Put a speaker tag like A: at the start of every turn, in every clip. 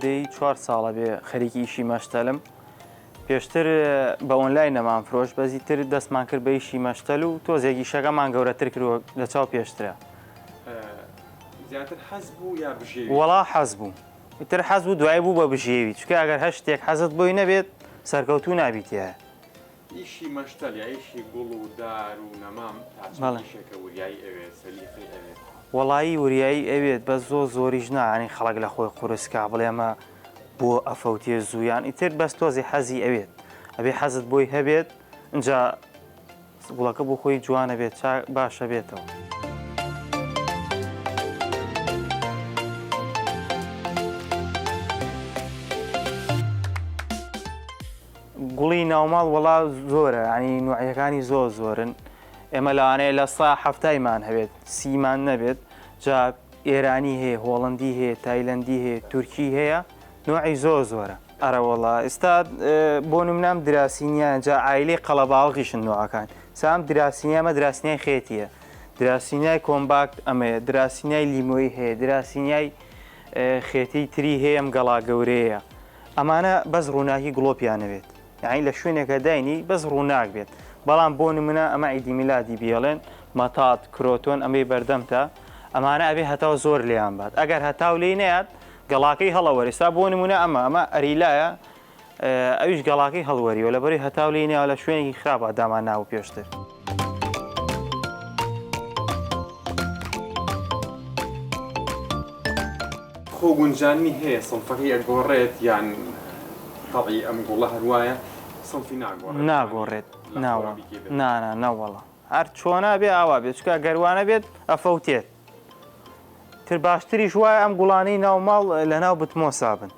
A: مودەی چوار ساڵە بێ خەریکی ئیشی مەشتەلم. پێشتر بە ئۆنلاین نەمان فرۆشت بەس ئیتر دەستمان کرد بە ئیشی مەشتەل و تۆزێک ئیشەکەمان گەورەتر کرد لە چاو پێشترە.
B: زیاتر حەز بوو یا بژێوی؟
A: وەڵا حەز بوو. ئیتر حەز بوو دوایی بوو بە بژێوی چونکە ئەگەر هەر شتێک حەزت بۆی نەبێت سەرکەوتوو نابی تیایا.
B: ئیشی مەشتەل یا ئیشی گوڵ و دار و نەمام تا چەند
A: بەڵێ.
B: ئیشێکە وریایی ئەوێت سەلیقەی ئەوێت؟
A: وەڵایی وریایی ئەوێت بەس زۆر زۆریش نا یانی خەڵک لە خۆی قورس کا بڵێ ئەمە بۆ ئەفەوتێ زوو یان ئیتر بەس تۆزێ حەزی ئەوێت ئەبێ حەزت بۆی هەبێت ئینجا گوڵەکە بۆ خۆی جوانە بێت چا باشە بێتەوە. گوڵی ناوماڵ وەڵا زۆرە ینی نوعیەکانی زۆر زۆرن ئێمە لەوانەیە لە سا هەفتایمان هەبێت سیمان نەبێت جا ئێرانی هەیە هۆڵندی هەیە تایلەندی هەیە تورکی هەیە نوعی زۆر زۆرە ئەرەوەڵا ئێستا بۆ نمونام دراسینیا جا ئایلەی قەڵەباڵغیشن نوعەکان سام دراسینیا مە دراسینیای خێتیە دراسینیای کۆمباکت ئەمەیە دراسینیای لیمۆی هەیە دراسینیای خێتی تری هەیە ئەم گەڵا گەورەیە ئەمانە بەس ڕووناکی گڵۆپیان نەبێت یانی لە شوێنێکە داینی بەس ڕووناک بێت بەڵام بۆ نمونە ئەمە عیدی میلادی بیڵێن مەتات کرۆتۆن ئەمەی بەردەمتە ئەمانە ئەبێ هەتاو زۆر لێیان بات ئەگەر هەتاو لێی نەیات گەڵاکەی هەڵەوەری سا بۆ نمونە ئەمە ئەمە ئەریلایە ئەویش گەڵاکەی هەڵوەریوە لەبەری هەتاو لێی نەیاوە لە شوێنێکی خراپا دامان ناوە پێشتر.
B: خۆ گونجاندنی هەیە سنفەکەی ئەگۆڕێت یان تەبعی ئەم گوڵە هەروایە سنفی ناگۆڕێت
A: ناگۆڕێت ناوە نانا نەوەڵا هەر چۆنا بێ ئاوا بێت چکە گەروانە بێت ئەفەوتێت تر باشتریش وایە ئەم گوڵانەی ناو ماڵ لە ناو بتمۆسا بن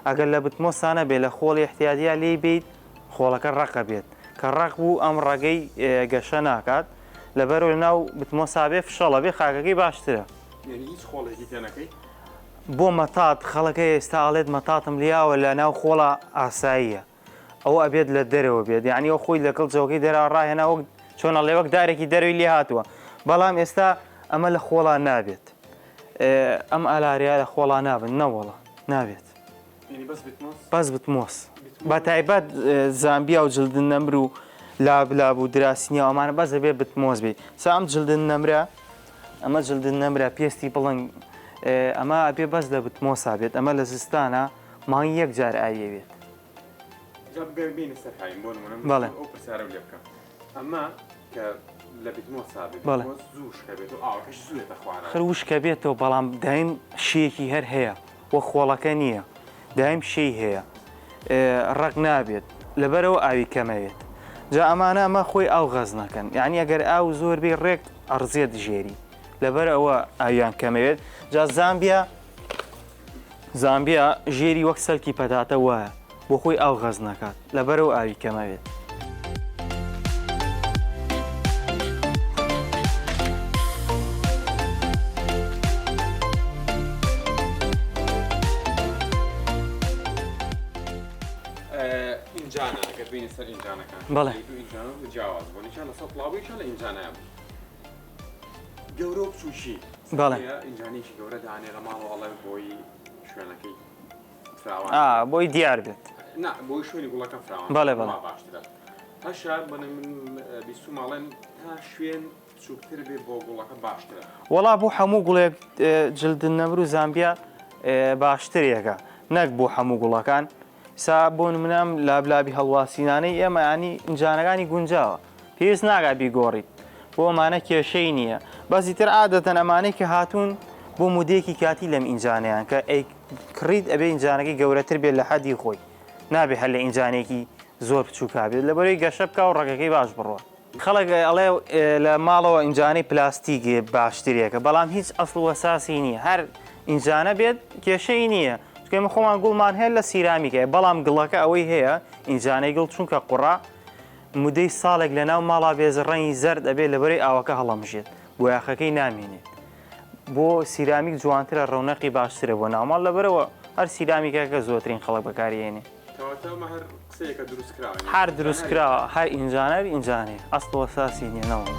A: ئەگەر لە بتمۆسا نەبێ لە خۆڵی احتیادیا لێی بیت خۆڵەکە ڕەقە بێت کە ڕەق بوو ئەم ڕەگەی گەشە ناکات لەبەرو لە ناو بتمۆسا بێ فشەڵە بێ خاکەکەی باشترە.
B: یانی هیچ خۆڵێکی تێ نەکەی؟
A: بۆ مەتات خەڵک هەیە ئێستا ئەڵێت مەتاتم لیاوە لە ناو خۆڵا ئاساییە ئەوە ئەبێت لە دەرەوە بێت یانی ئەو خۆی لەگەڵ جەوەکەی دەرا ڕاهێنا وەک چۆن ئەڵێ وەک دارێکی دەرەوەی لێ هاتووە بەڵام ئێستا ئەمە لە خۆڵا نابێت ئەم ئالاریا لە خۆڵا نابن نەوەڵا نابێت. بەس بتمۆس بە تایبەت زامبیا و جلدن نەمر و لابلاب و دراسینیا ئەمانە بەس دەبێت بتمۆس بێت سا ئەم جلدن نەمرە ئەمە جلدن نەمرە پێستی بڵنگ ئەمە ئەبێ بەس لە بتمۆسا بێت ئەمە لە زستانە مانگی یەک جار ئاویە بێت
B: بەڵێ ئەو پرسیارە لێ بکەم ئەمە کە لە بتمۆسا بێت
A: بەڵێ.
B: بتمۆس زوو وشکە بێت و ئاوەکەش زوو یەتە خوارەوە.
A: خر وشکە بێتەوە بەڵام دایم شێیەکی هەر هەیە وەک خۆڵەکە نییە دایم شێی هەیە ڕەق نابێت لەبەرەوە ئاوی کەمەوێت جا ئەمانە ئەمە خۆی ئاو غەز نەکەن یعنی ئەگەر ئاو زۆر بێ ڕێک ئەڕزێت ژێری لەبەر ئەوە ئاویان کەمەوێت جا زامبیا زامبیا ژێری وەک سەلکی پەتاتە وایە بۆ خۆی ئاو غەز نەکات لەبەرەوە ئاوی کەمەوێت.
B: ئینجانە ئەگەر بینە سەر ئینجانەکان
A: بەڵێ.
B: دوو ئینجانە جیاواز بوون یەکیان لەسەر پڵاو بوو یەکیان لە ئینجانەیە بوو گەورە و بچووکی
A: بەڵێ.
B: ئینجانێکی گەورە دانێ لە ماڵەوە ئەڵێ بۆی شوێنەکەی فراوان
A: ئا بۆی دیار بێت
B: نا بۆی شوێنی گوڵەکە فراوان
A: بەڵێ، بەڵێ.
B: وا باشترە هەشە بەنە من بیستوم ئەڵێن تا شوێن بچووکتر بێ بۆ گوڵەکە باشترە
A: وەڵا بۆ هەموو گوڵێک جلد نەمر و زامبیا باشترێکە نەک بۆ هەموو گوڵەکان سا بۆ نمونە لابلابی هەڵواسینانەی ئێمە ینی ئینجانەکانی گونجاوە پێویست ناکا بیگۆڕیت بۆ ئەمانە کێشەی نییە بەس ئیتر عادەتەن ئەمانەی کە هاتوون بۆ مودەیەکی کاتی لەم ئینجانەیان کە ئەی کڕیت ئەبێ ئینجانەکەی گەورەتر بێت لە حەدی خۆی نابێ هەر لە ئینجانێکی زۆر بچووکا بێت لەبەرەی گەشە بکا و ڕەگەکەی باش بڕوا خەڵک ئەڵێ لە ماڵەوە ئینجانەی پلاستیک باشترێکە بەڵام هیچ ئەسڵ وەساسی نییە هەر ئینجانە بێت کێشەی نییە چونکە ئێمە خۆمان گوڵمان هەیە لە سیرامیکە بەڵام گڵەکە ئەوەی هەیە ئینجانەی گڵ چونکە قوڕە مودەی ساڵێک لەناو ماڵا بێز ڕەنگی زەرد ئەبێ لەبەرەی ئاوەکە هەڵەمژێت بۆیاخەکەی نامێنێت بۆ سیرامیک جوانترە ڕەونەقی باشترە بۆ ناوماڵ لەبەرەوە هەر سیرامیکە کە زۆرترین خەڵک بەکاری ئێنێ.
B: کەواتە ئەمە هەر قسەیەکە دروست کراوە یانی
A: هەر دروست کراوە هەر ئینجانە هەر ئینجانەیە ئەسڵ و ئەساسی نیە نەوەڵا.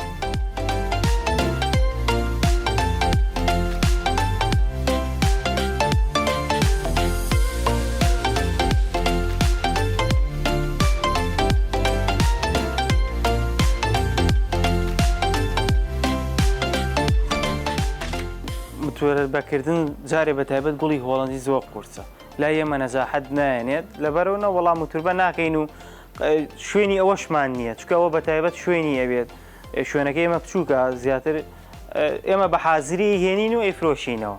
A: موتوربەکردن جارێ بە تایبەت گوڵی هۆڵەندی زۆر قورسە لای ئێمە نەجاحەت نایەنێت لەبەرەوە نە وەڵام موتوربە ناکەین و شوێنی ئەوەشمان نییە چکە ئەوە بە تایبەت شوێنی ئەوێت شوێنەکەی ئێمە بچووکە زیاتر ئێمە بە حازری هێنین و ئەیفرۆشینەوە.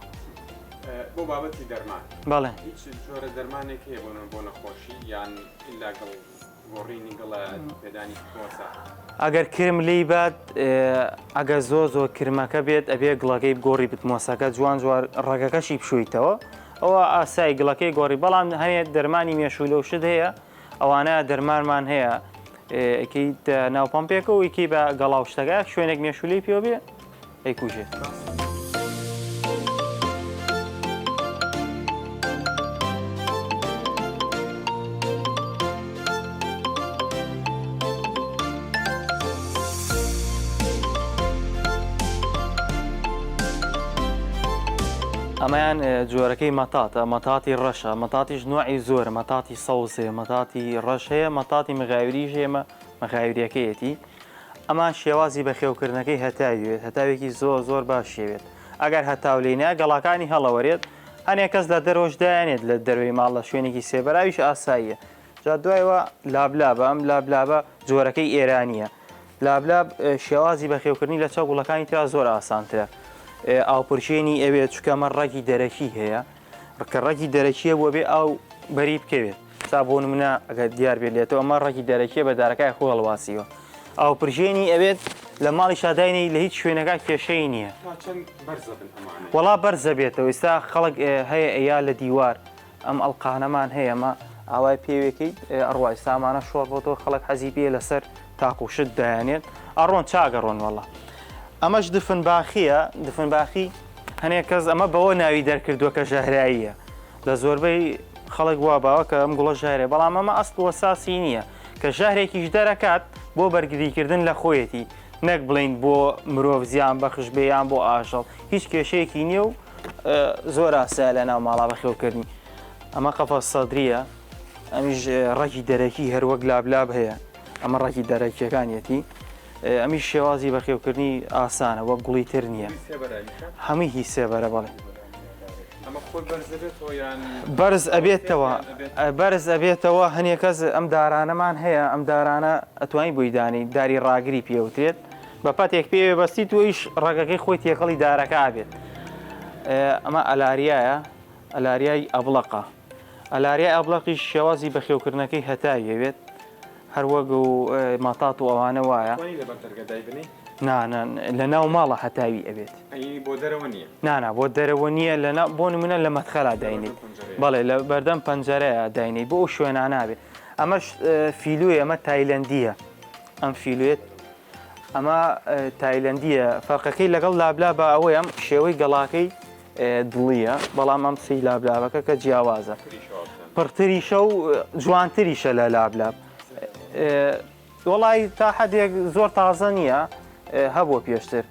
B: بۆ بابەتی دەرمان
A: بەڵێ
B: هیچ جۆرە دەرمانێک هەیە بۆ بۆ نەخۆشی یان ئیلا گڵ گۆڕینی گڵە پێدانی پۆسە؟
A: ئەگەر کرم لێی بات ئەگەر زۆر زۆر کرمەکە بێت ئەبێ گڵەکەی بگۆڕی بتمۆسەکە جوان جوار ڕەگەکەشی بشویتەوە ئەوە ئاسای گڵەکەی گۆڕی بەڵام هەیە دەرمانی مێشوولە و شت هەیە ئەوانە دەرمانمان هەیە ئەکەیت ناو پەمپێکە و یکی بە گەڵا و شتەکە شوێنێک مێشولەی پێوە بێ ئەیکوژێت. ئەمەیان جۆرەکەی مەتاتە مەتاتی ڕەشە مەتاتیش نوعی زۆرە مەتاتی سەوز هەیە مەتاتی ڕەش هەیە مەتاتی مغاوریش هەیە ئەمە مغاوریەکەیەتی ئەمان شێوازی بەخێوکردنەکەی هەتاوی بێت هەتاوێکی زۆر زۆر باش شێوێت ئەگەر هەتاو لێی نایە گەڵاکانی هەڵەوەرێت هەنێک کەس لە دەرەوەش دایانێت لە دەروی ماڵ لە شوێنێکی سێبەراویش ئاساییە جا دوایەوە لابلابە ئەم لابلابە جۆرەکەی ئێرانیە لابلاب شێوازی بەخێوکردنی لە چاو گوڵەکانی ترا زۆر ئاسانترە ئاوپرژێنی ئەوێت چونکە ئەمە ڕەگی دەرەکی هەیە کە ڕەگی دەرەکیە بۆ بێ ئاو بەری بکەوێت سا بۆ نمونە ئەگەر دیار بێت لێتەوە ئەمە ڕەگی دەرەکیە بە دارەکای خۆی هەڵواسیوە ئاو پرژێنی ئەوێت لە ماڵی شاداینی لە هیچ شوێنەکە کێشەی نییە وەڵا بەرزە بێتەوە ئێستا خەڵک هەیە ئەیا لە دیوار ئەم ئەڵقانەمان هەیە ئەمە ئاوای پێوێکەی ئەڕوا ئێستا ئەمانە شۆڕ بۆتەوە خەڵک حەزی پێ لەسەر تاق و شت دایانێت ئەڕۆن چاگەڕۆن وەڵا ئەمەش دفن باخیە دفن باخی هەنێک کەس ئەمە بەوە ناوی دەرکردووە کە ژەهراییە لە زۆربەی خەڵک وا باوە کە ئەم گوڵە ژەهرە بەڵام ئەمە ئەسڵ وەساسی نییە کە ژەهرێکیش دەرەکات بۆ بەرگریکردن لە خۆیەتی نەک بڵین بۆ مرۆڤ زیان بەخش بێ یان بۆ ئاژەڵ هیچ کێشەیەکی نییە و زۆر ئاسایە لە ناو ماڵا بەخێوکردنی ئەمە قەفەس سەدریە ئەمیش ڕەگی دەرەکی هەروەک لابلاب هەیە ئەمە ڕەگی دەرەکیەکانیەتی ئەمیش شێوازی بەخێوکردنی ئاسانە وەک گوڵی تر نییە هەمووی هی سێبەرە بەڵێ بەرز ئەبێتەوە بەرز ئەبێتەوە هەنێک کەس ئەم دارانەمان هەیە ئەم دارانە ئەتوانی بۆی دانی داری ڕاگری پێوترێت بە پەتێک پێ بەستی تۆیش ڕەگەکەی خۆی تێکەڵی دارەکە ئابێت ئەمە ئەلاریایە ئەلاریای ئەبڵەقە ئەلاریای ئەبڵەقیش شێوازی بەخێوکردنەکەی هەتاویەوێت هەر وەک و مەتات و ئەوانە وایە.
B: توانی لەبەر دەرگە دایبنێی؟
A: نا نا لە ناو ماڵە هەتاوی ئەبێت.
B: ئەی بۆ دەرەوە نییە؟
A: نا نا بۆ دەرەوە نییە لە ناو بۆ نمونە لە مەدخەلا داینێیت بەڵێ لە بەردەم پەنجەرەیە داینێیت بۆ ئەو شوێنانە بێت ئەمەش فیلویە ئەمە تایلەندییە ئەم فیلوێت ئەمە تایلەندییە فەرقەکەی لەگەڵ لابلابا ئەوەیە ئەم شێوەی گەڵاکەی دڵییە بەڵام ئەم سی لابلابەکە کە جیاوازە پڕتریشە و جوانتریشە لە لابلاب وڵی تا حدێک زۆر تازە نییە هەبووە پێشتر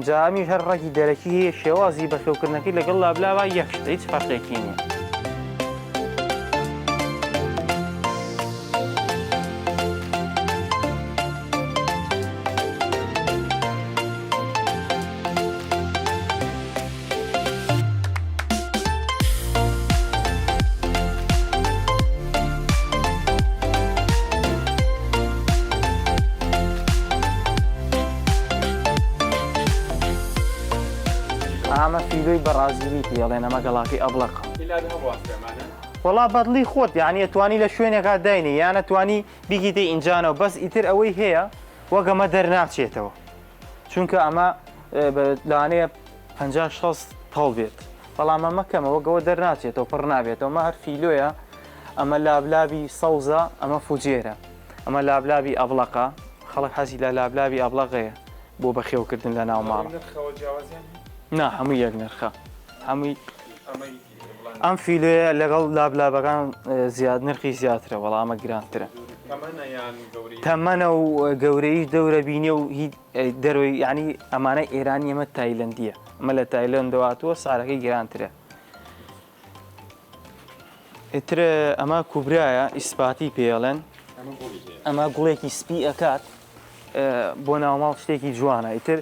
A: جامی هەر ڕەگی دەرەکی هەیە شێوازی بەخێوکردنەکەی لەگەڵ لابلاوا یەک شتە هیچ فەرقێکی نییە. ئامە فیلۆی بەڕازیلی پێڵێن ئەمە گەڵاکەی ئەبڵەقە وەڵا بەدڵی خۆت یعنی ئەتوانی لە شوێنێکا داینێ یان ئەتوانی بیگیتە ئینجانەوە بەس ئیتر ئەوەی هەیە وەک ئەمە دەرناچێتەوە چونکە ئەمە لەوانەیە 50 60 تەڵ بێت بەڵام ئەمە کەمە وەگەوە دەرناچێتەوە پڕ نابێتەوە ئەمە هەر فیلۆیە ئەمە لابلابی سەوزە ئەمە فوجێرە ئەمە لابلابی ئەبڵەقە خەڵک حەزی لە لابلابی ئەبڵەقەیە بۆ بەخێوکردن لە ناو ماڵ نا هەموو یەک نرخە هەمووی ئەم فیلۆیە لەگەڵ لابلابەکان زیاد نرخی زیاترە وەڵا ئەمە گرانترە. تەمەنە و گەورەیش دەورە بینێ و هی دەرەوەی یعنی ئەمانە ئێرانی ئەمە تایلەندیە ئەمە لە تایلەندەوە هاتووە سارەکەی گرانترە ئیتر ئەمە کوبرایە ئیسپاتی پێڵێن ئەمە گوڵێکی سپی ئەکات بۆ ناوماڵ شتێکی جوانە ئیتر.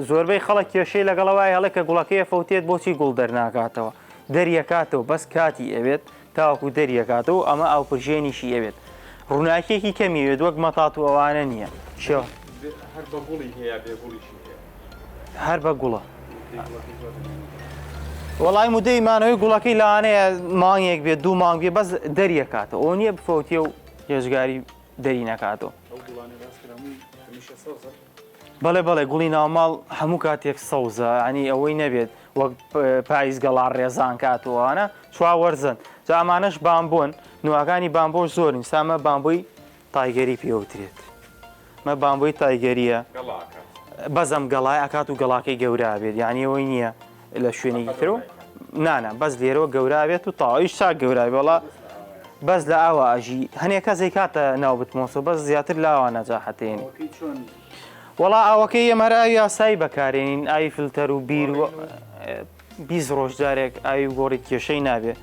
A: زۆربەی خەڵک کێشەی لەگەڵ وای هەڵێ کە گوڵەکەی ئەفەوتێت بۆچی گوڵ دەرناکاتەوە دەریەکاتەوە بەس کاتی ئەوێت تاوەکو دەریەکاتەوە ئەمە ئاوپرژێنیشی ئەوێت ڕووناکیەکی کەمی ئەوێت وەک مەتات و ئەوانە نییە شێوە
B: هەر بە گوڵی هەیە بێ گوڵیشی هەیە
A: هەر بە گوڵە وەڵای مدەی مانەوەی گوڵەکەی لەوانەیە مانگێک بێت دوو مانگ بێ بەس دەریەکاتەوە ئەوە نییە بفەوتێ و ێژگاری دەری نەکاتەوە.
C: ئەو گوڵانەی باس کرا هەمووی هەمیشە سەوزە؟
A: بەڵێ بەڵێ گوڵی ناوماڵ هەموو کاتێک سەوزە ینی ئەوەی نەبێت وەک پاییز گەڵا ڕێزان کات و ئەوانە چوا وەرزن جا ئەمانەش بامبۆن نوعەکانی بامبۆش زۆرن سامە بامبۆی تایگەری پێوترێت مە بامبۆی تایگەریە بەزەم گەڵای ئەکات و گەڵاکەی گەورە بێت یعنی ئەوەی نییە لە شوێنێکی تر و نانا بەس لێرەوە گەورە بێت و تاویش چاک گەورە بێ وەڵا بەس لە ئاوا ئەژی هەنێک کەس ئەیکاتە ناو بتمۆسۆ بەس زیاتر لاوە نەجاحەتێنی
C: ئاوەکەی چۆن؟
A: وەڵا ئاوەکەی ئێمە هەر ئاوی ئاسایی بەکارێنین ئاوی فلتەر و بیر و 20 ڕۆژ جارێک ئاوی گۆڕی کێشەی نابێ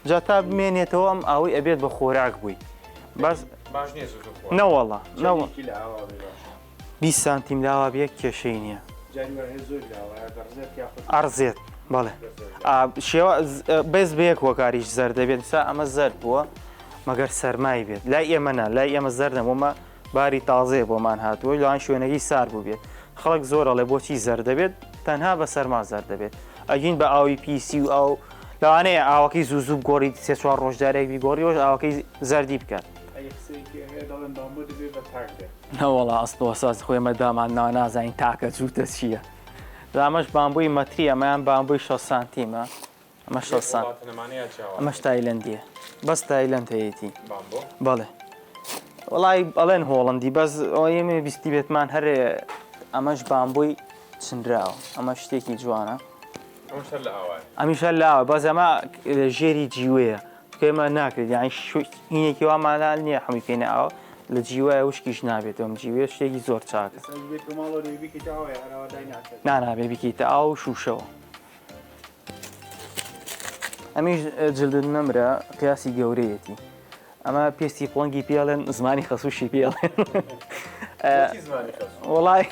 A: جا تا بمێنێتەوە ئەم ئاوەی ئەبێت بە خۆراک بووی بەس
B: باش نییە زوو زوو خۆراک.
A: نەوەڵا نەوە
C: چەندێکی لە ئاوا بێ باشە؟
A: 20 سانتیم لاوا بێ کێشەی نییە.
C: جاری وا هەیە زۆر لاوایە دەڕزێت یاخود
A: ئەڕزێت بەڵێ شێوە بەس بە یەک هۆکاریش زەرد دەبێت سا ئەمە زەرد بووە مەگەر سەرمای بێت لای ئێمە نا لای ئێمە زەرد نەبوومە باری تازەیە بۆمان هاتووە لەوان شوێنەکەی سار بوو بێت خەڵک زۆر ئەڵێ بۆچی زەرد دەبێت تەنها بە سەرما زەرد دەبێت ئەگین بە ئاوی پیسی و ئاو لەوانەیە ئاوەکەی زوو زوو بگۆڕیت سێ چوار ڕۆژ جارێک بیگۆڕی وەش ئاوەکەی زەردی بکات
C: ئەی قسەیەکی هەیە دەڵێن بامبۆ دەبێ بە تاک بێت.
A: نەوەڵا ئەسڵ و ئەساس خۆی ئێمە دامان ناوە نازانین تاکە جووتە چییە ئەمەش بامبووی مەتری ئەمەیان بامبووی 6 سانتیمە ئەمە 6 سانت ئەمەش تایلەندیە بەس تایلەند هەیەتی بەڵێ وڵی ئەڵێن هۆڵندی بەس ئەوەیەمێ بیستی بێتمان هەرێ ئەمەش بامبووی چنراوە ئەمە شتێکی جوانە ئەمیش هەر لە ئاوە بەس ئەمە ژێری جیوەیە چونکە ئێمە ناکرێت یانی هینێکی وامانە نییە هەمووی بکەینە ئاوە لە جیوایە وشکیش نابێتەوە ئەم جیوەیە شتێکی زۆر چاکە نا نابێ بیکەیتە ئاو و شووشەوە ئەمیش جلد نەمرە قیاسی گەورەیەتی ئەمە پێستی پڵنگی پێڵێن زمانی خەسوشی پێڵێن وڵی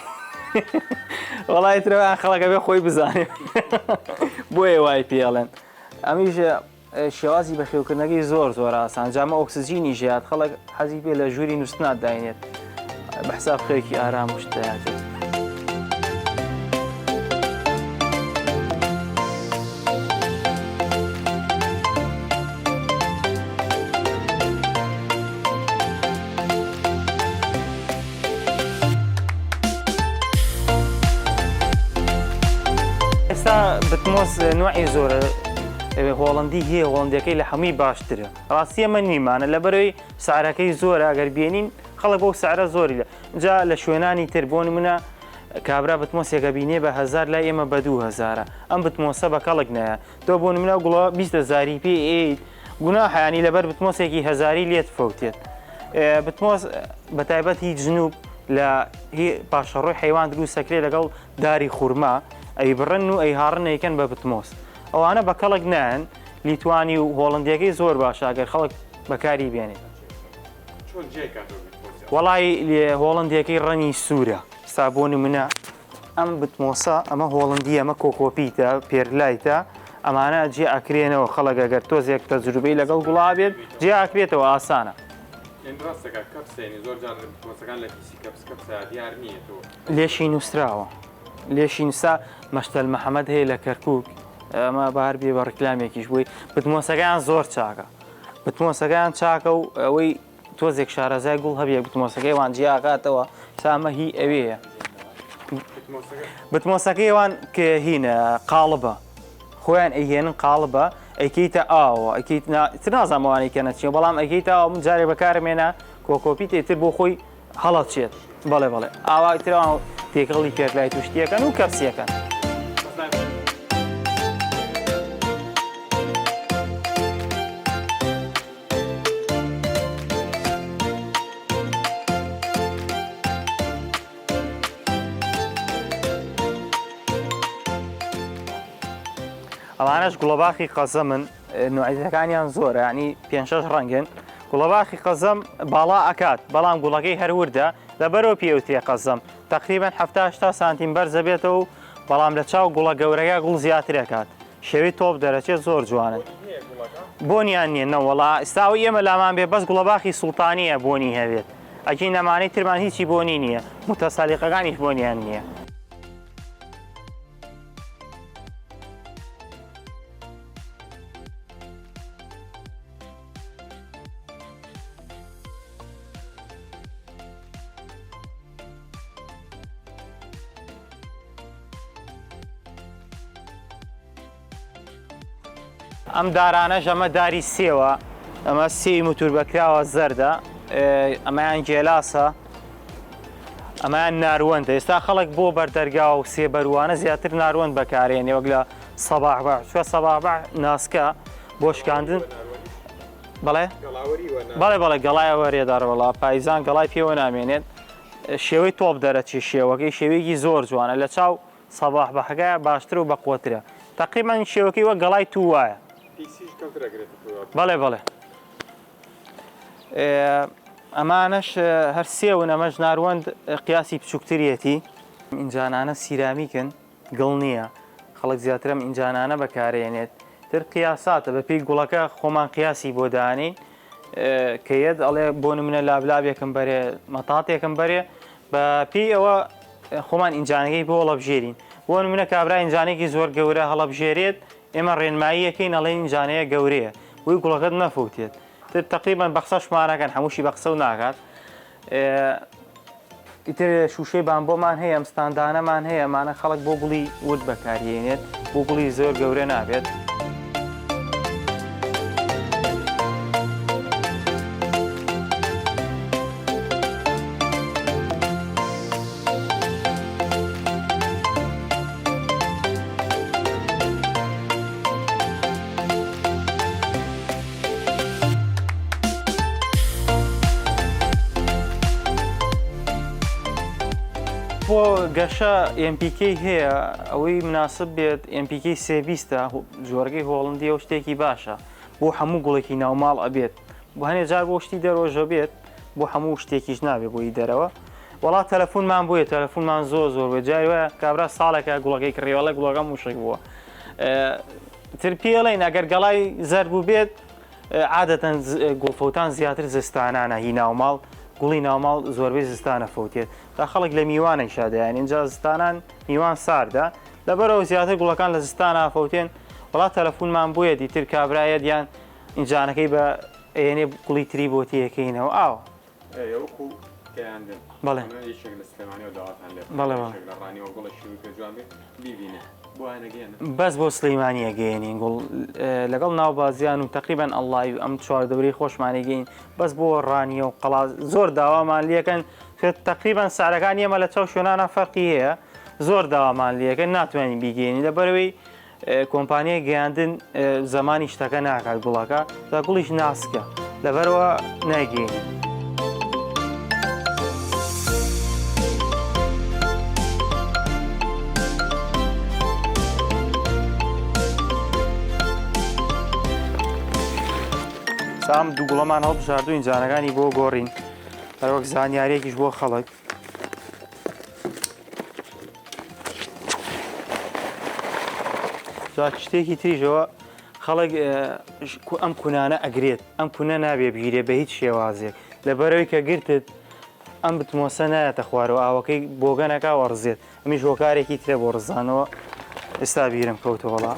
A: وڵی ترەوە خەڵەکە بێ خۆی بزانێ بۆیە وای پێڵێن ئەمیش شێوازی بەخێوکردنەکەی زۆر زۆر ئاسان جامە ئۆکسجینی ژیات خەڵک حەزی پێ لە ژووری نووسنات داینێت بە حساب خێکی ئارام و شتیاتێت. ئێستا بتمۆس نوعی زۆرە هۆڵندی هەیە هۆڵندەکەی لە هەمووی باشترە ڕاستیە ئێمە نیمانە لەبەرەوەی سعرەکەی زۆرە ئەگەر بێنین خەڵک بەو سعرە زۆری لە جا لە شوێنانی تر بۆ نمونە کابرا بتمۆسێکە بینێ بە هەزار لای ئێمە بە دوو هەزارە ئەم بتمۆسە بە کەڵک نایە تۆ بۆ نمونە گوڵە 20 هەزاری پێ ئەیت گوناحە یانی لەبەر بتمۆسێکی هەزاری لێت فەوتێت بتمۆس بە تایبەت هی جنوب لە هی پاشەڕۆی حیوان دروستەکرێ لەگەڵ داری خورما ئەی بڕن و ئەی هاڕن ئەیکەن بە بتمۆس ئەوانە بە کەڵک نایەن لیتوانی و هۆڵندیەکەی زۆر باشە ئەگەر خەڵک بەکاری بێنێت
B: چۆن جێ کاتەوە بتمۆسیان؟
A: وەڵای هۆڵندیەکەی ڕەنگی سوورە سا بۆ نمونە ئەم بتمۆسە ئەمە هۆڵندیە ئەمە کۆکۆپیتە پێرلایتە ئەمانە جێ ئەکرێنەوە خەڵک ئەگەر تۆزێک تەجروبەی لەگەڵ گوڵا بێت جێ ئەکرێتەوە ئاسانە.
B: یانی ڕاستە کاک کەپسە یانی زۆر جار بتمۆسەکان لە کیسی کەپس کەپسە دیار نییە تۆ.
A: لێشی نووسراوە لێشی نووسا مەشتەل محەمەد هەیە لە کەرکوک ئەمە بار بێ بە ڕیکلامێکیش بووی بتمۆسەکەیان زۆر چاکە بتمۆسەکەیان چاکە و ئەوەی تۆزێک شارەزای گوڵ هەبێ بتمۆسەکەی وان جیاکاتەوە تا ئەمە هی ئەوەیە بتمۆسەکەی وان کە هینە قاڵبە خۆیان ئەیهێنن قاڵبە ئەیکەیتە ئاوە ئەکەیت تر نازانم ئەوانەی کە نەچیە بەڵام ئەیکەیتە ئاوە من جارێک بەکارم هێنا کۆکۆپیت ئیتر بۆ خۆی هەڵەچێت بەڵێ بەڵێ ئاوا ئیتر ئەوان تێکەڵی پێرلایت و شتیەکەن و کەپسیەکەن. ئەوانەش گوڵەباخی قەزەمن نوعیەتەکانیان زۆرە ینی پێ شەش ڕەنگن گوڵەباخی قەزەم باڵا ئەکات بەڵام گوڵەکەی هەر وردە لەبەرەوە پێوترێ قەزەم. تەقریبەن 70 80 سانتیم بەرزە بێتەوە و بەڵام لە چاو گوڵە گەورەکە گوڵ زیاتر ئەکات شێوەی تۆپ دەرەچێت زۆر جوانن. بۆنیان نییە نەوەڵا ئستا ئەوەی ئێمە لامان بێ بەس گوڵەباخی سوڵتانیە بۆنی هەبێت ئەگین ئەمانەی ترمان هیچی بۆنی نییە متەسالیقەکانیش بۆنیان نییە. ئەم دارانەش ئەمە داری سێوە ئەمە سێوی موتوربەکراوە زەردە ئەمەیان گێلاسە ئەمەیان ناروەندە ئێستا خەڵک بۆ بەردەرگا و سێبەروانە زیاتر ناروەند بەکارێنێ وەک لە سەباح بە چوە سەباح بە ناسکە بۆ شکاندن بەڵێ بەڵێ بەڵێ گەڵایە وەرێدارە وەڵا پایزان گەڵای پێوە نامێنێت شێوەی تۆپ دەرەچی شێوەکەی شێوەیەکی زۆر جوانە لە چاو سەباح بەحەکە باشتر و بەقوەترە تەقریبەن شێوەکەی وەک گەڵای توو وایە.
B: پیسیش کەمتر ئەگرێتە پێوە.
A: بەڵێ بەڵێ ئەمانەش هەر سێون ئەمەش ناروەند قیاسی بچووکتریەتی. ئینجانانە سیرامیکن گڵ نییە خەڵک زیاتر ئەم ئینجانانە بەکارێنێت تر قیاساتە بە پێی گوڵەکە خۆمان قیاسی بۆ دانین کە یەت ئەڵێ بۆ نمونە لابلابێکم بەرێ مەتاتێکم بەرێ بە پێی ئەوە خۆمان ئینجانەکەی بۆ هەڵەبژێرین بۆ نمونە کابرا ئینجانێکی زۆر گەورە هەڵەبژێرێت ئێمە ڕێنماییەکەین ئەڵێن ئینجانەیە گەورەیە بۆی گوڵەکەت نەفەوتێت تر تقریبان بە قسەشمانەکەن هەمووشی بە قسە و ناکات ئیتر شوشەی بامبۆمان هەیە ئەم ستاندانەمان هەیە ئەمانە خەڵک بۆ گوڵی ورد بەکارهێنێت بۆ گوڵی زۆر گەورە نابێت. بۆ گەشە NPK هەیە ئەوەی مناسب بێت NPK سێبیستە جۆرەکەی هۆڵندی ئەو شتێکی باشە بۆ هەموو گوڵێکی ناوماڵ ئەبێت بۆ هەنێ جار بۆ شتی دەرۆژە بێت بۆ هەموو شتێکیش نابێ بۆی دەرەوە وەڵا تەلەفۆنمان بۆیە تەلەفۆنمان زۆر زۆر بێ جاری وایە کابرا ساڵێکە گوڵەکەی کڕیوەڵێ گوڵەکەم وشک بووە تر پێڵێن ئەگەر گەڵای زەرد بوو بێت عادەتەن گوڵفەوتان زیاتر زستانانە هی ناوماڵ گوڵی ناوماڵ زۆربەی زستانە فەوتێت تا خەڵک لە میوانێکشا دەیان اینجا زستانان میوان ساردە لەبەرەوە زیاتر گوڵەکان لە زستانە فەوتێن وڵات تەلەفۆنمان بۆیە دیتر کابرایەت یان ئینجانەکەی بە ئێنێ گوڵی تری بۆ تێکەینەوە ئاوە
B: ئەی وەکو گەیاندن
A: بەڵێ.
B: ئەمە یەکێک لە سلێمانیەوە داواتان لێ بکات
A: بەڵێ، بەڵێ.
B: یەکێک لە ڕانیەوە گوڵێکی پێ جوان بێ بیبینێ بۆیان ئەگەیەنن؟
A: بەس بۆ سلیمانی ئەگەیەنین گوڵ لەگەڵ ناوبازیان و تەقریبەن ئەڵڵای و ئەم چواردەورەی خۆشمان ئەگەین بەس بۆ ڕانیە و قەڵا زۆر داوامان لێکەن کە تەقریبەن سعرەکانی ئێمە لە چاو شوێنانە فەرقی هەیە زۆر داوامان لێکەن ناتوانین بیگەیەنین لەبەرئەوەی کۆمپانیای گەیاندن زەمانی شتەکە ناکات گوڵەکە جا گوڵیش ناسکە لەبەرەوە نایگەێنی. سام دوو گوڵەمان هەڵبژاردوین جانەکانی بۆ گۆڕین هەروەک زانیارێکیش بۆ خەڵک جا شتێکی تریشەوە خەڵک ئەم کونانە ئەگرێت ئەم کونە نابێ بگیرێ بە هیچ شێوازێک لەبەرەوەی کە گرتت ئەم بتمۆسە نایەتە خوارەوە ئاوەکەی بۆگەنەکە وەڕزێت ئەمیش هۆکارێکی ترە بۆ ڕزانەوە ئێستا بیرم کەوتەوەڵا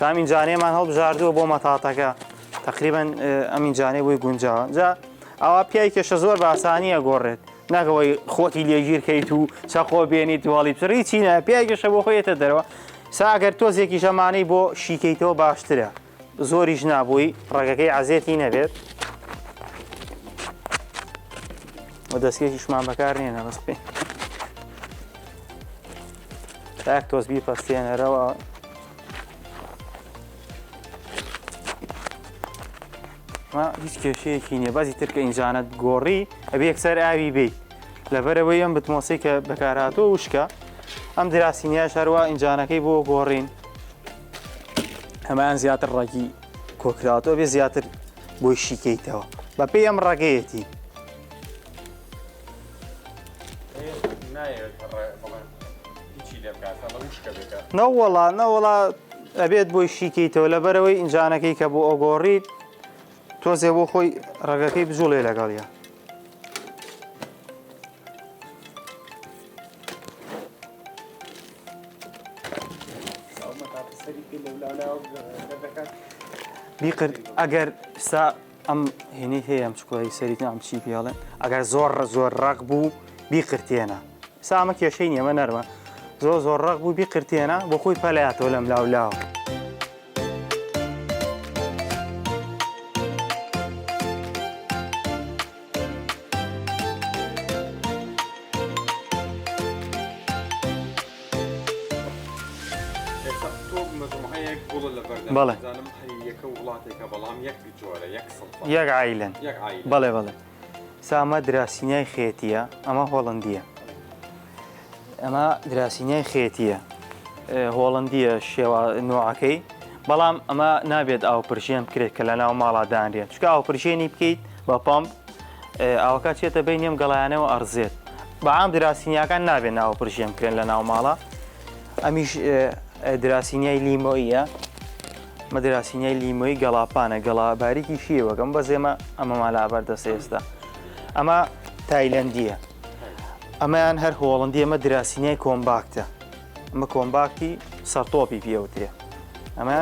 A: سامین جانێمان هەڵبژاردووە بۆ مەتاتەکە تقریبا ئەمین جانێ بۆی گونجاوە جا ئەوە پیای کێشە زۆر باسانیە گۆڕێت نەک ئەوەی خۆتی لێگیر کەیت و چەقۆ بێنیت و هەڵی بچڕی هیچی نایە پیاوێکیشە بۆ خۆی یەتە دەرەوە سا ئەگەر تۆزێکیش ئەمانەی بۆ شیکەیتەوە باشترە زۆریش نابووی ڕەگەکەی عەزێتی نەبێت و دەستکێکیشمان بەکار نێنە بەس پێ تاک تۆز بیپەستێنەرەوە هیچ کێشەیەکی نییە بەزی تر کە ئینجانەت گۆڕی ئەبێ یەکسەر ئاوی بێیت لەبەرەوەی ئەم بتمۆسەی کە بەکارهاتووە وشکە ئەم دراسینیاش هەروە ئینجانەکەی بۆ گۆڕین ئەمەیان زیاتر ڕەگی کۆکراوەتەوە بێ زیاتر بۆی شیکەیتەوە بەپێی ئەم ڕەگەیەتی. نەوەڵا نەوەڵا ئەبێت بۆی شیکەیتەوە لەبەرەوەی ئینجانەکەی کە بۆ ئۆگۆڕیت تۆزێ بۆ خۆی ڕەگەکەی بجوڵێ لەگەڵە. بیقرد ئەگەر سا ئەم هێنی هەیە ئەم چکڵی سەری ئەم چی پێڵێن ئەگەر زۆر زۆر ڕق بوو بیقرتێنە سا ئەمە کێشەی نییە ئەمە نەرمە زۆر زۆر ڕق بوو بیقرتێنە بۆ خۆی پەلاتەوە لەم لاولاوە. بەڵێ یەک عیلن بەڵێ بەڵێ سامە دراسینای خێتیە ئەمە هۆڵندیە ئەمە دراسینای خێتیە هۆڵندیە شێوە نوعەکەی بەڵام ئەمە نابێت ئاو پرژێن بکرێت کە لە ناو ماڵا دانرێت چکە ئاو پرژێنی بکەیت بە پمپ ئاوەکە چێتە بینی ئەم گەڵایانەوە ئەڕزێت بەعام دراسینیاکان نابێت ناو پرژێن بکرێن لە ناو ماڵە ئەمیش دراسینیای لیمۆیە مە دراسینیای لیمۆی گەڵاپانە گەڵا باریکی شیوەکەم بەزێمە ئەمەمان لا بەردەست ئێستا ئەمە تایلەندیە ئەمەیان هەر هۆڵندی ئەمە دراسینیای کۆمباکتە ئەمە کۆمباکتی سەرتۆپی پێوترێ ئەمە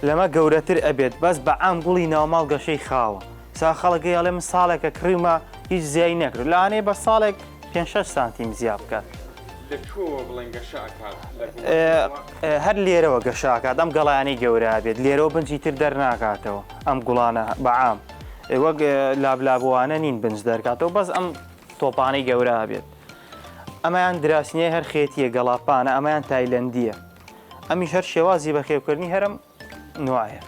A: لەمە گەورەتر ئەبێت بەس بە عام گوڵی ناوماڵ گەشەی خاوە سا خەڵکی ئەڵێ من ساڵێکە کڕیومە هیچ زیای نەکرد لانێ بە ساڵێک 5 سانتیم زیا بکات. هەر لێرەوە گەشاکات ئەم گەڵیانی گەورە بێت لێرەوە بنجی تر دەرناکاتەوە ئەم گوڵانە بەعام وەک لابلابوانە نین بنج دەرکاتەوە بەس ئەم تۆپانەی گەورە بێت ئەمەیان دراسینەی هەر خێتیە گەڵاپانە ئەمەیان تایلەندیە ئەمیش هەر شێوازی بەخێوکردنی هەرم نوایە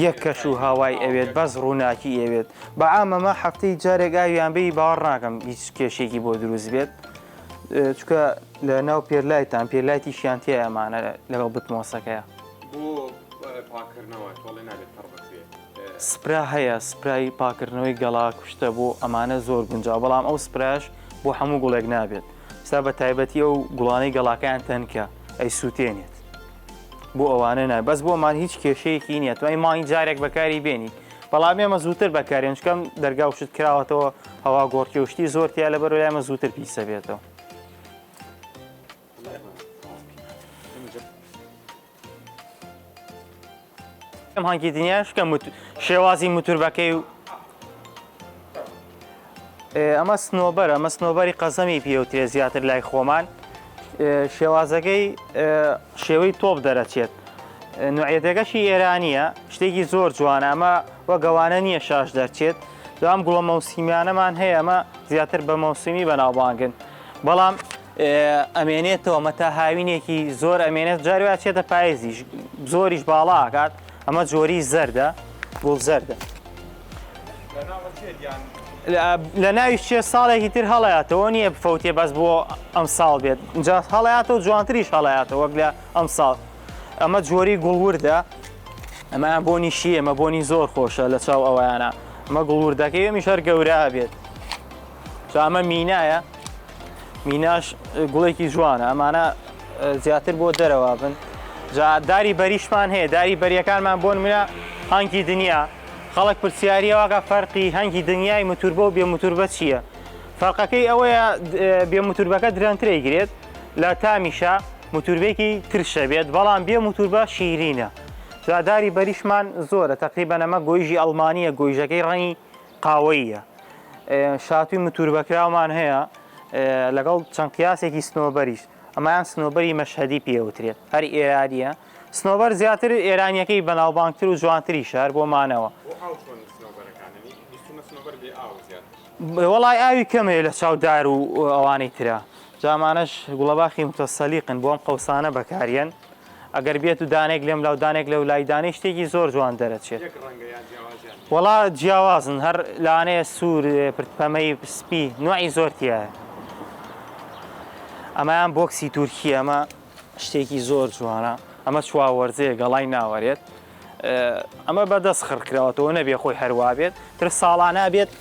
A: یەک کەش و هاوای ئەوێت بەس ڕووناکی ئەوێت بە عامەمە هەفتەی جارێک ئاویان بێی باوەڕ ناکەم هیچ کێشێکی بۆ دروست بێت چکە لە ناو پێرلایتان پێرلایتیشیان تیا ئەمانە لەگەڵ بتمۆسەکەیە.
B: بۆ پاکردنەوە تۆڵێ نابێت تەڕ بکرێت.
A: سپرا هەیە سپرای پاکردنەوەی گەڵا کوشتە بۆ ئەمانە زۆر گونجاو بەڵام ئەو سپراش بۆ هەموو گوڵێک نابێت سا بە تایبەتی ئەو گوڵانەی گەڵاکەیان تەنکە ئەی سووتێنێت بۆ ئەوانە نا بەس بۆمان هیچ کێشەیەکی نییە توای مانگی جارێک بەکاری بێنیت بەڵام ئێمە زووتر بەکارێن چکەم دەرگا و شت کراوەتەوە هەوا گۆڕکێ و شتی زۆر تیا لەبەر ئێمە زووتر پیسە بێتەوە. ئەم هەنگی دنیاش کە شێوازی موتوربەکەی و ئەمە سنۆبەر ئەمە سنۆبەری قەزەمی پێوترێ زیاتر لای خۆمان شێوازەکەی شێوەی تۆپ دەرەچێت نوعەتەکەشی ئێرانیە شتێکی زۆر جوانە ئەمە وەگەوانە نییە شاش دەرچێت دوام گوڵە مەوسیمیانەمان هەیە ئەمە زیاتر بە مەوسیمی بەناوبانگن بەڵام ئەمێنێتەوە ئەمە تا هاوینێکی زۆر ئەمێنێت جاری وا چێتە پایزیش زۆریش باڵا ئەکات ئەمە جۆری زەردە گوڵ زەردە لە ناوی چێ ساڵێکی تر هەڵاتەوە نییە بفەوتێ بەس بۆ ئەم ساڵ بێت جا هەڵاتەوە جوانتریش هەڵاتەوە وەک لە ئەم ساڵ ئەمە جۆری گوڵوردە ئەمە بۆنی شی ئەمە بۆنی زۆر خۆشە لە چاو ئەویانە ئەمە گوڵوردەکەی ئەمیش هەر گەورە بێت ئەمە مینایە میناش گوڵێکی جوانە ئەمانە زیاتر بۆ دەرەوە بن جا داری بەریشمان هەیە داری بەریەکانمان بۆن منە هەنگی دنیا خەڵک پرسیاریەوەکە فەرقی هەنگی دنیای موتوربە و بێ موتوربە چییە فەرقەکەی ئەوەیە بێ موتوربەکە درەنترەی گرێت لە تامیشە موتوربێکی ترشە بێت بەڵام بێ موتوربە شیرینە جاداری بەریشمان زۆرە تقریبا ئەمە گۆیژی ئەڵمانیە گۆیژەکەی ڕەنگی قاوەییە. شاتوی متوربەکراومان هەیە لەگەڵ چەند قیاسێکی سنۆبەریش ئەمایان سنۆبەری مەشهەدی پێوترێت هەر ئێرانیە سنۆبەر زیاتر ئێرانیەکەی بەناوبانگتر و جوانتری شار بۆ مانەوە وەڵای ئاوی کەمەیە لە چاودار و ئەوانەی ترە جامانەش گوڵەباخی متەسەلیقن بۆ ئەم قەوسانە بەکاریەن ئەگەر بێت و دانێک لەم لاو دانێک لەو لای دانەی شتێکی زۆر جوان دەرەچێت.
B: یەک ڕەنگە یان جیاوازیان هەیە؟
A: وەڵا جیاوازن هەر لەوانەیە سوور پرت پەمەی سپی نوعی زۆر تیایە. ئەمەیان بۆکسی تورکیە ئەمە شتێکی زۆر جوانە ئەمە چوا وەرزەیە گەڵای ناوەرێت ئەمە بەدەست خڕکراوەتەوە نەبێ خۆی هەروا بێت تر ساڵانە بێت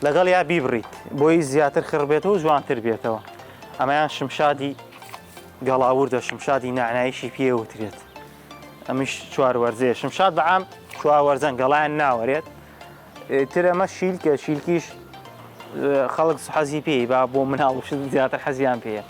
A: لەگەڵ یا بیبڕیت بۆی زیاتر خڕ بێتەوە جوانتر بێتەوە. ئەمەیان شمشادی گەڵاوردە شمشادی نعنایشی پێ وترێت ئەمیش چوار وەرزەیە شمشاد بەعام چوار وەرزەن گەڵایان ناوەرێت تر ئەمە شیلکە شیلکیش خەڵک حەزی پێی با بۆ مناڵ شت زیاتر حەزیان پێیە.